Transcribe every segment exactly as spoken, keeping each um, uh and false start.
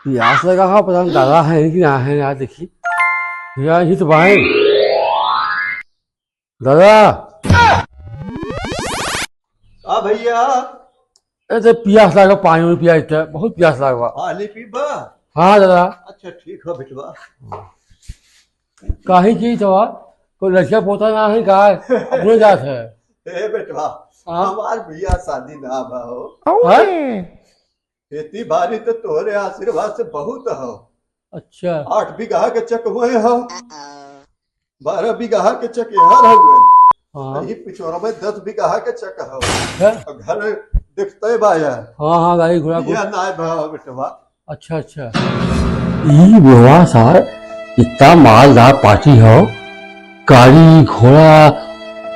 पियास लगा है, पता नहीं दादा है कि ना है यार, देखी। यार, ये तो भाई। दादा। हाँ भैया। ए, तो पियास लगा, पानी में पिया इतना, बहुत पियास लगा। पानी पीबा? हाँ दादा। अच्छा, ठीक है बेटवा। काहे की तो कोई लड़का पोता ना है का? अपने जात है। ए बेटवा, हाँ? हमार बियाह शादी ना बा हो। हाँ? खेती बाड़ी तो तोहरे आशीर्वाद से बहुत हो। अच्छा। आठ बीघा के चक हुए हो, बारह बीघा के चक यहाँ हुए। हाँ। यही पिछोरा में दस बीघा के चक हो। अच्छा। और घर देखते बा यार। हाँ, हाँ, गाड़ी घोड़ा को। बियाह ना बा हो बेटवा। अच्छा, अच्छा। ई बुढ़वा सार इतना मालदार पार्टी हो, गाड़ी घोड़ा,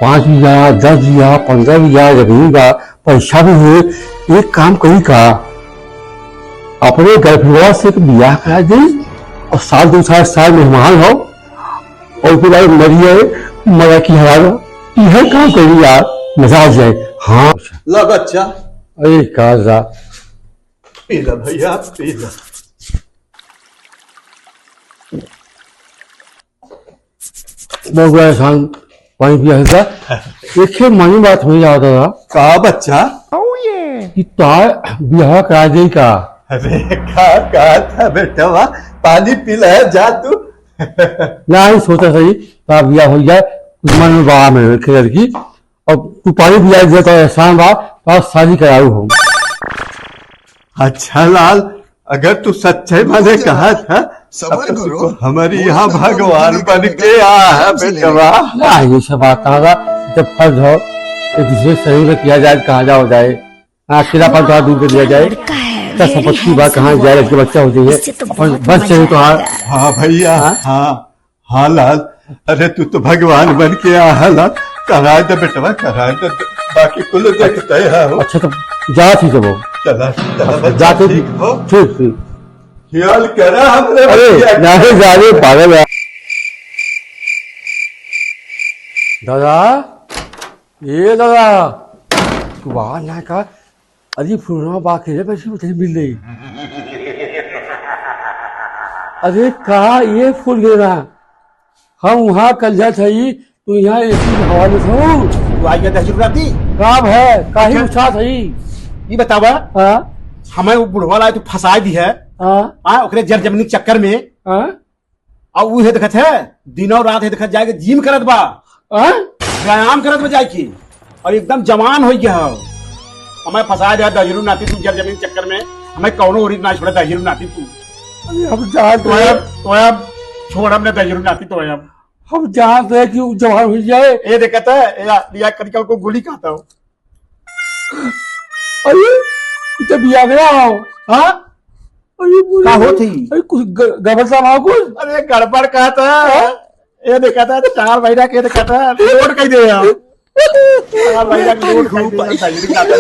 पाँच बीघा, दस बीघा, पन्द्रह बीघा जमीन बा, पैसा भी है। एक काम करी का, अपने गर्लफ्रेंडवा से एक बियाह करा दे और साल दो साल, साल मेहमान हो और उसके बाद मरिए, मजा की हवा लो। यह काम करी यार, मजा आ जाए। हाँ। ला बच्चा। अरे का जा। पी ला भैया, पी ला। बहुत बड़ा एहसान, पानी पिया है का? एक ही मानी बात हो जाता था। का बच्चा? कि तार बियाह करा दे का? अरे का, का था बेटवा, पानी पी ले जा तू। ना ही सोचा सही, तार बियाह हो जाए, मन में बड़ा में रखे लड़की। अब तू पानी पिया दे तो एहसान बा, तो आज शादी कराऊ हम। अच्छा लाल, अगर तू सच्चे माने कहा था, सबर अब तो तू करो। तो हमारी यहाँ भगवान बन के आ है बेटवा। ना, ये सब बात ना, जब फर्ज हो, एक दूसरे से सहयोग किया जाए, कहा जाओ जाए, अकेलापन थोड़ा दूर कर दिया जाए। लड़का है, क्या very संपत्ति बा, कहाँ handsome जाए, boy। इसके बच्चा हो जाइए, इससे तो अपन बहुत बस मजा चाहिए तो हाँ। आएगा। हाँ भैया, हाँ? हाँ। हाँ लाल, अरे तू तो भगवान बन के आ है लाल, कराए दे बेटवा, कराए दे, बाकी कुल देखते हैं हो। अच्छा तो जा ठीक है बाबू। चला, चला अच्छा, बच्चा, जाके ठीक हो। ठीक, ठीक। ख्याल करा हमरे अरे, बच्चा। नहीं जा रे पागल है। दादा, ए दादा, तू बाहर ना का अरे फुलवा बा के रे, पैसे उठे मिल रही। अरे का ये फूल गेना? हम वहाँ कल जात हई, तू यहाँ एसी में हवा लेत हऊ। तू आई गया दहिजरू नाती? का भय? काहे अच्छा। उछात हई? ई बतावा, हाँ? हमें वो बुढ़वा लाए तू फंसाए दी है। हाँ? हाँ, ओकरे जर जमीनी चक्कर में। हाँ? और उ हे देखत है, दिनों रात हे देखत जाए के जिम करत बा, हाँ? व्यायाम करत बा जाए के, और एकदम जवान हो गया हो। हमें फंसा दे दहिरू नाती तू, जर जमीन चक्कर में हमें कौनो ओरी ना छोड़े दहिरू नाती तू। अरे हम जानत तो है। अब, तो अब छोड़ हमने दहिरू नाती तो अब। हम जानत है कि उ जवान हो जाए। ए देखत है, ए या, या कनिका को गोली खाता हो। अरे, इ तो बियागरा हो। हाँ? अरे, बोले, का होत ही? अरे, कुछ ग-, गड़बड़ सा भाव कुछ? अरे, गड़बड़ का था? हाँ? ये देखा था, चार महीना के देखा था, लोड कह दे यार। चार महीना के लोड कह दे यार, सही नहीं आता।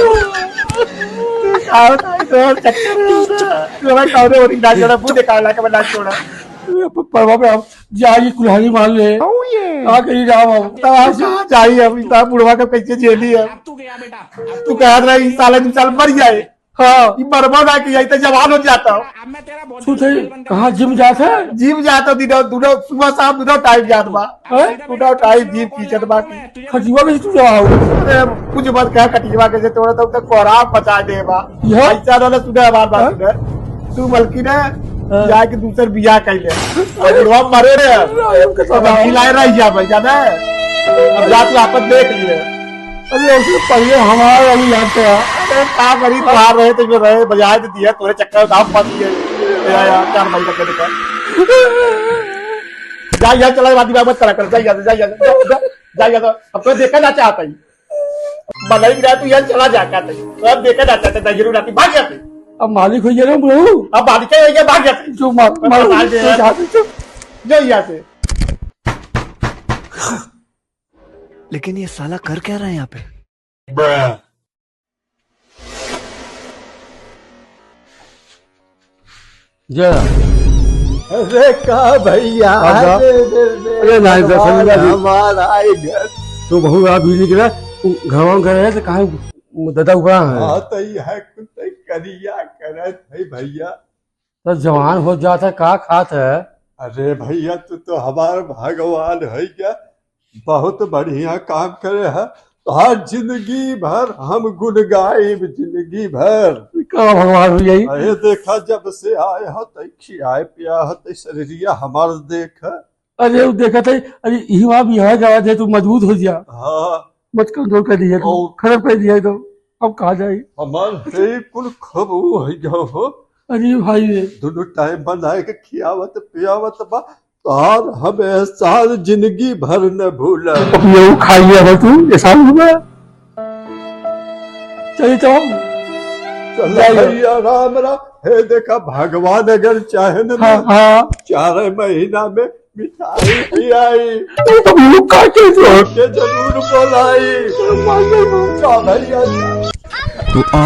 का होता है, तो चक्कर में होता है। तो भाई, कौन है, वो नहीं, ना छोड़ा, मुंह दिखा, ला के मैं ना छोड़ा। अरे, प-, परवा पे हम जाई कुल्हाड़ी मार ले। Oh, yeah। का करी राम हम? तब हम कहाँ जाई हम? इतना बुढ़वा का कैसे झेली हम? अब तू गया बेटा, अब तू तू गया। कहा रहा, इस साल, दो साल मर जाए। हाँ। ये मरबो ना कि यही तो जवान हो जाता हो। अब मैं तेरा बहुत सुन सही, कहाँ जिम जात है? जिम जाता हो, दिनों, दोनों, सुबह शाम दोनों टाइम जात बा। हैं? दोनों टाइम जिम खींचत बा कि खटिया में तू जाओ। अरे, कुछ मत कह, खटिया के से तोड़ा तो तक कोहराम पचा दे बा। यहाँ? ऐसा ना, ना, सुने हमार बात, हाँ? सुने। तू बल्कि ना हाँ। जाके दूसर बियाह कर ले। और बुढ़वा मरे रे। अरे, हम कैसे अब जाओ? खिलाए रह जा भाई, जाना है? अब जा तू आपन देख लिए। अरे, उससे पहले हमारा अभी याद था। अरे, का करी, तोहार रहे तो जो रहे, बजाए तो दिया, तोरे चक्कर में हम फंस गए। या, या, चार भाई का कहने का। जा, यहाँ चला, दिमाग मत खराब कर, जा, यहाँ से, जा, यहाँ से, जा, जा, जा, यहाँ से। अब तो देखा ना चाहता ही। भलाई गिरा तू यहाँ चला जा, कहते। तो अब देखा ना चाहते, दहिरू नाती भाग जाते। अब मालिक हो गया ना, प्रभु। अब मालिक हो गया, भाग जाते। जो मा-, अब मालिक भाग गया। जो यहाँ से। लेकिन ये साला कर क्या रहा है यहाँ पे? जा। अरे का भैया? का जा? अरे, अरे, अरे, अरे, नहीं, भगवान दर्शन नहीं। हमारा आए घर। तो बहुत बड़ा बीड़ी निकला, तू घरवा में रहे तो कहाँ दादा उबा है? हाँ, तो यह कुछ करिया करत है भैया। तो जवान हो जाता, का खात है? अरे भैया, तू तो हमार भगवान है क्या? बहुत बढ़िया काम करे है। तोहार जिंदगी भर हम गुण गाइब, जिंदगी भर। का भगवान हो जाई? अरे देखा, जब से आए हो, तै खियाए पिया हो, तै शरीरिया हमार देख। अरे, वो देखत है, अरे, इही बात यहाँ जावा दे, तू मजबूत हो जा। हाँ। मत कंट्रोल कर दिया तू, और खराब कर दिया तो अब कहाँ जाई? हमार है कुल खूब हो गयो हो। अरे भाई रे। दोनों टाइम बनाए के खियावत पियावत बा, तोहार हम एहसान जिंदगी भर न भूलब। अब ये खा लिया हो तू, एहसान हुआ। चलिए तो हम चल जाइए। भैया, राम राम। हे देखा, भगवान अगर चाहे न हाँ, ना, हाँ। चार महीना में मिठाई खियाई। तू तो मुंह काटे जो। के जरूर बोलाई। चल भैया। तो आ